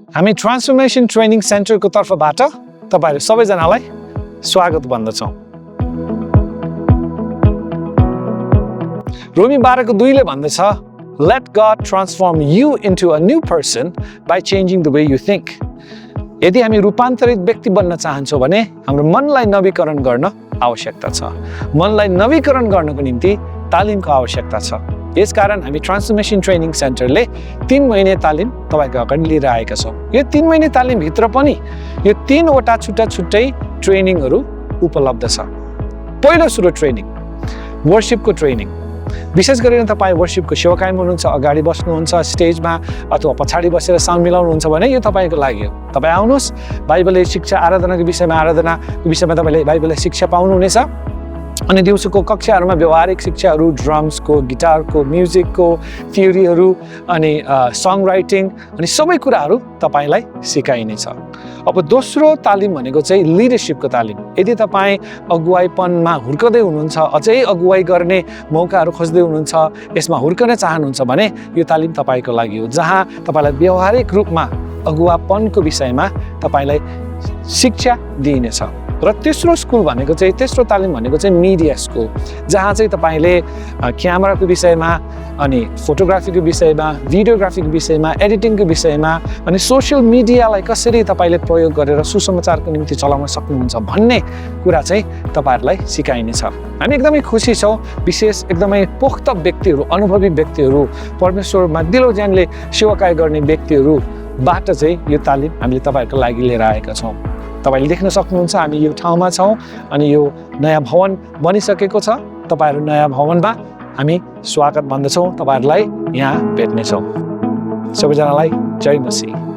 हामी transformation training सेन्टरको तर्फबाट तपाईहरु सबैजनालाई स्वागत भन्दछौँ। रोमी 12 को 2 ले भन्दछ, Let God transform you into a new person by changing the way you think. यदि हामी रूपान्तरित व्यक्ति बन्न चाहन्छौँ भने हाम्रो मनलाई नवीकरण गर्न आवश्यकता छ। मनलाई नवीकरण गर्नको निम्ति तालिमको आवश्यकता छ। यसकारण हामी ट्रान्सफर्मेसन ट्रेनिङ सेन्टरले 3 महिने तालिम तपाईको अगाडि लिएर आएका छौँ। यो 3 महिने तालिम भित्र पनि यो 3 वटा छुट्टै ट्रेनिङहरू उपलब्ध छ। पहिलो सुरु ट्रेनिङ वर्शिपको ट्रेनिङ। विशेष गरेर तपाई वर्शिपको सेवकाईमा हुनुहुन्छ, अगाडि बस्नुहुन्छ स्टेजमा अथवा पछाडि बसेर साउन्ड मिलाउनुहुन्छ भने यो तपाईको लागि हो। तपाई आउनुस्, बाइबलले शिक्षा आराधनाको विषयमा तपाईले बाइबलले शिक्षा पाउनुहुनेछ। अनि दिउँसोको कक्षाहरूमा व्यवहारिक शिक्षाहरू, ड्रम्सको, गिटारको, म्युजिकको, थ्योरीहरू अनि सङ राइटिङ अनि सबै कुराहरू तपाईलाई सिकाइनेछ। अब दोस्रो तालिम भनेको चाहिँ लिडरशिपको तालिम। यदि तपाई अगुवाईपनमा हुर्कदै हुनुहुन्छ, अझै अगुवाई गर्ने मौकाहरू खोज्दै हुनुहुन्छ, यसमा हुर्कन चाहनुहुन्छ भने यो तालिम तपाईको लागि हो, जहाँ तपाईलाई व्यवहारिक रूपमा अगुवापनको विषयमा तपाईलाई शिक्षा दिइनेछ। र तेस्रो तालिम भनेको चाहिँ मिडिया स्कुल, जहाँ चाहिँ तपाईले क्यामेराको विषयमा अनि फोटोग्राफीको विषयमा, भिडियोग्राफीको विषयमा, एडिटिङको विषयमा अनि सोशल मिडियालाई कसरी तपाईले प्रयोग गरेर सुसमाचारको निम्ति चलाउन सक्नुहुन्छ भन्ने कुरा चाहिँ तपाईहरुलाई सिकाइनेछ। हामी एकदमै खुसी छौँ, विशेष एकदमै पोख्त व्यक्तिहरू, अनुभवी व्यक्तिहरू, परमेश्वरमा दिलो ज्यानले सेवाकाई गर्ने व्यक्तिहरूबाट चाहिँ यो तालिम हामीले तपाईहरुको लागि लिएर आएका छौँ। तपाईले देख्न सक्नुहुन्छ हामी यो ठाउँमा छौँ अनि यो नयाँ भवन बनिसकेको छ। तपाईहरु नयाँ भवनमा हामी स्वागत भन्दछौँ, तपाईहरुलाई यहाँ भेट्नेछौँ। सबैजनालाई जय मसीह।